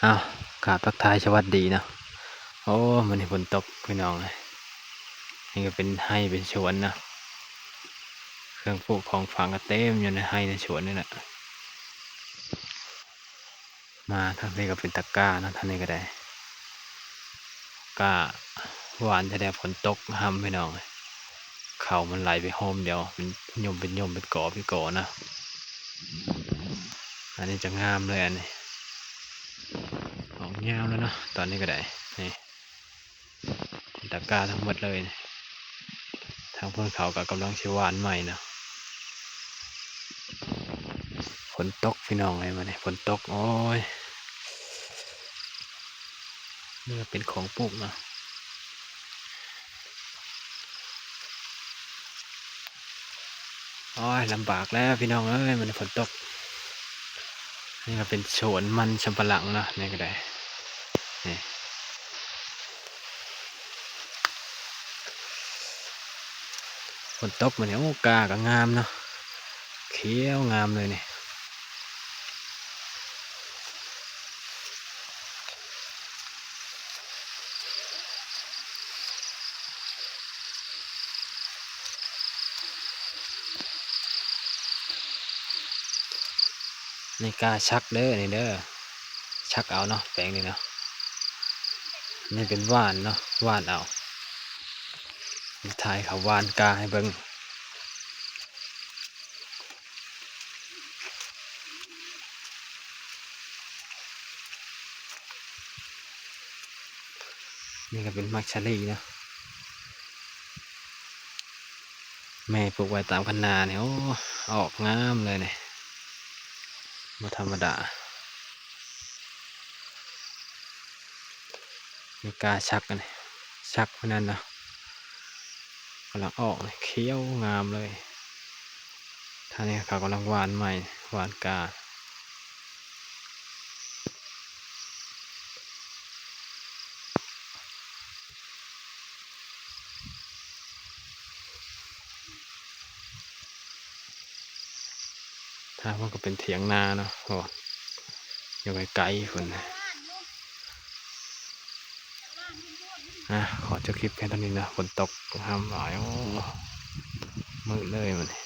ອ້າວ ກາບທັກທາຍສະຫວັດດີເນາະ. ໂອ້ ມື້ນີ້ຝົນຕົກພີ່ນ້ອງເອີຍ. ນີ້ກໍເປັນໄຮ່ເປັນສວນເນາະ. ເຄື່ອງປູກຂອງຝັງກໍເຕັມຢູ່ໃນໄຮ່ໃນສວນນີ້ແຫຼະ. ມາທາງນີ້ກໍເປັນຕະກ້າເນາະ, ທາງນີ້ກໍໄດ້ ກ້າຫວານແທ້ໆ. ຝົນຕົກຮ່ຳພີ່ນ້ອງເອີຍ, ເຂົ້າມັນໄຫຼໄປໂຮມດຽວ ເປັນຫຍຸ່ມເປັນຫຍຸ່ມ ເປັນກໍເປັນກໍນະ. ອັນນີ້ຈະງາມເລີຍ ອັນນີ້ອອກຍາວແລ້ວເນາະ. ຕອນນີ້ກໍໄດ້ ນີ້ ຕະກ້າທັງໝົດເລີຍ. ທາງເພິ່ນເຂົາກໍກຳລັງຊິຫວ່ານໃໝ່ນະ. ຝົນຕົກພີ່ນ້ອງເອີຍ, ມື້ນີ້ຝົນຕົກ. ໂອ້ຍ ນີ້ກໍເປັນຂອງປູກເນາະ. ໂອ້ຍ ລຳບາກແລ້ວພີ່ນ້ອງເອີຍ, ມື້ນີ້ຝົນຕົກ. ນີ້ກໍເປັນສວນມັນສຳປະຫຼັງເນາະ, ນີ້ກໍໄດ້ ນີ້ ຝົນຕົກມື້ນີ້. ໂອ້ ກ້າກໍງາມເນາະ, ຂຽວງາມເລີຍນີ້. ນີ້ກ້າສັກເດີ ນີ້ເດີ, ສັກເອົາເນາະ ແປງນີ້ເນາະ. ນີ້ເປັນຫວ່ານເນາະ, ຫວ່ານເອົາ. ຖ່າຍເຂົາຫວ່ານກ້າໃຫ້ເບິ່ງ. ນີ້ກໍເປັນໝາກສາລີເນາະ, ແມ່ປູກໄວ້ຕາມຄັນນານີ້. ໂອ້ ອອກງາມເລີຍນີ້, ບໍ່ທຳມະດາ. ນີ້ກ້າສັກ ອັນນີ້ສັກມື້ນັ້ນນະ ກຳລັງອອກ ຂຽວງາມເລີຍ. ທາງນີ້ເຂົາກຳລັງຫວ່ານໃໝ່ ຫວ່ານກ້າ. ທາງພຸ້ນກໍເປັນຖຽງນາເນາະ. ໂອ້ ຢູ່ໄກໆພຸ້ນ. ອ່ະ ຂໍຈົບຄລິບແຄ່ເທົ່ານີ້ເນາະ, ຝົນຕົກຮ່ຳຫຼາຍ. ໂອ້ ມືດເລີຍມື້ນີ້.